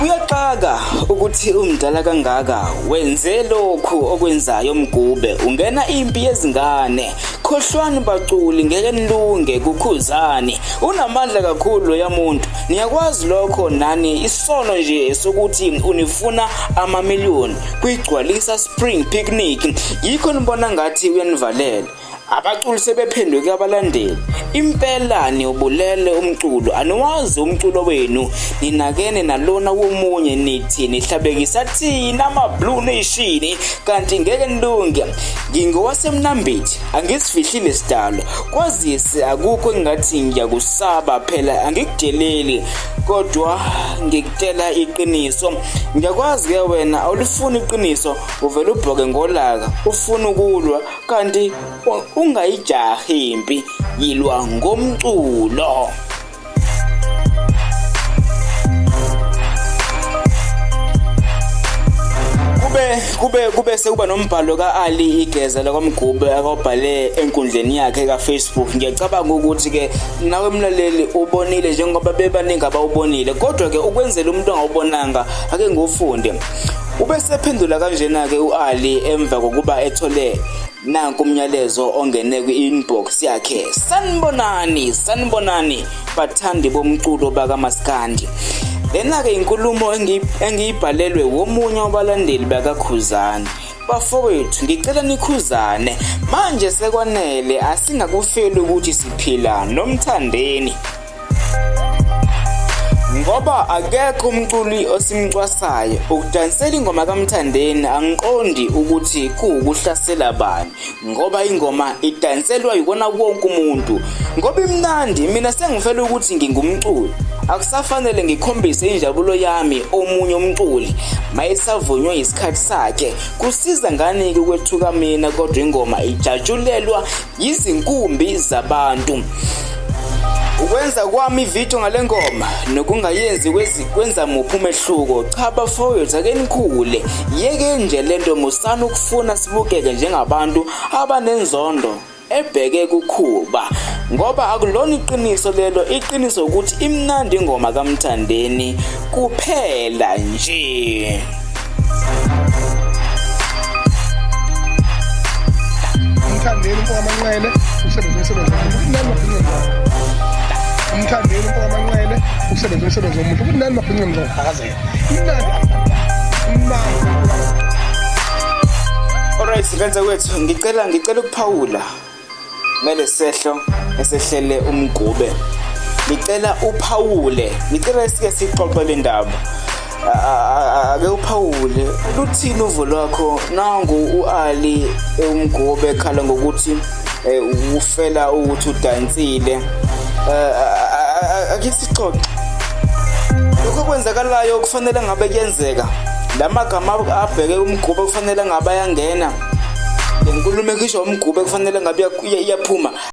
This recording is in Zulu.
Kuyaxaka ukuthi umdala kangaka wenze lokhu okwenzayo Mgube, ungena impi yezingane. Khohlwani baculi, ngeke nilunge kukhuzani. Unamandla kakhulu loya muntu, niyakwazi lokho nani. Isono nje sokuthi unifuna amamiliyoni kuyigcwalisa Spring Picnic, yikho nibona ngathi uyanivalela. Abaculi sebephenduke abalandeli. Impela niwubulele umculo, aniwazi umculo wenu, ninakene nalona womunye, nithi nihlabekisa thina ama-Blue Nation, kanti ngeke nilunge. NgingowaseMnambithi, angisifihlile sidalo, kwazise akukho engathi ngiyakusaba, phela angikudeleli, kodwa ngikutshela iqiniso. Ngiyakwazi ke wena awulifuni iqiniso, uvele ubhoke ngolaka, ufuna ukulwa kanti ungayijahi impi, yilwa ngomculo. Kube sekuba nombhalo ka-Ali Igeza lakwaMgube akawubhale enkundleni yakhe ka-Facebook. Ngiyacabanga ukuthi ke nawe mlaleli ubonile, njengoba bebaningi abawubonile, kodwa ke ukwenzela umuntu ongawubonanga ake ngiwufunde. Ubesephendula kanjena-ke u-Ali emva kokuba ethole nanku umyalezo ongene kwi-inbox yakhe. Sanibonani, sanibonani bathandi bomculo bakaMaskandi. Lena-ke inkulumo engiyibhalelwe womunye wabalandeli bakaKhuzani. Bafowethu, ngicela nikhuzane manje, sekwanele, asingakufeli ukuthi siphila noMthandeni, ngoba akekho umculi osimcwasayo. Ukudansela ingoma kaMthandeni angiqondi ukuthi kuwukuhlasela bani, ngoba ingoma idanselwa yikona wonke umuntu ngoba imnandi. Mina sengifela ukuthi ngingumculi, akusafanele ngikhombise injabulo yami omunye umculi mayesavunywe isikhathi sakhe. Kusiza ngani-ke ukwethuka mina kodwa ingoma ijatshulelwa yizinkumbi zabantu? Ukwenza kwami ividiyo ngale ngoma nokungayenzi kwenza muphi umehluko? Cha bafowethu, ake nikhule, yeke nje lento, musani ukufuna sibukeke njengabantu abanenzondo ebheke kukhuba, ngoba akulona iqiniso lelo. Iqiniso ukuthi imnandi ingoma kaMthandeni kuphela nje. Umthandeni umfo kaManqele usebenza umsebenzi omuhle ukuthi nani mabhince mzoko. Umthandeni umfo kaManqele usebenza umsebenzi omuhle ukuthi nani mabhince mzokufakazela. Imnandi, imnandi. Alright, ngenza kwethu, ngicela ukuphawula ngale sehlo esehlele uMgube. Ngicela uphawule, ngicela sike sixoxe le ndaba. Ake uphawule, luthini uvo lwakho? Nangu u-Ali uMgube ekhala ngokuthi ufela ukuthi udansile. Ake sixoxe lokho okwenzakalayo, kufanele ngabe kuyenzeka? La magama abheke uMgube kufanele ngabe ayangena? Le nkulumo ekhishwa uMgube kufanele ngabe iyaphuma?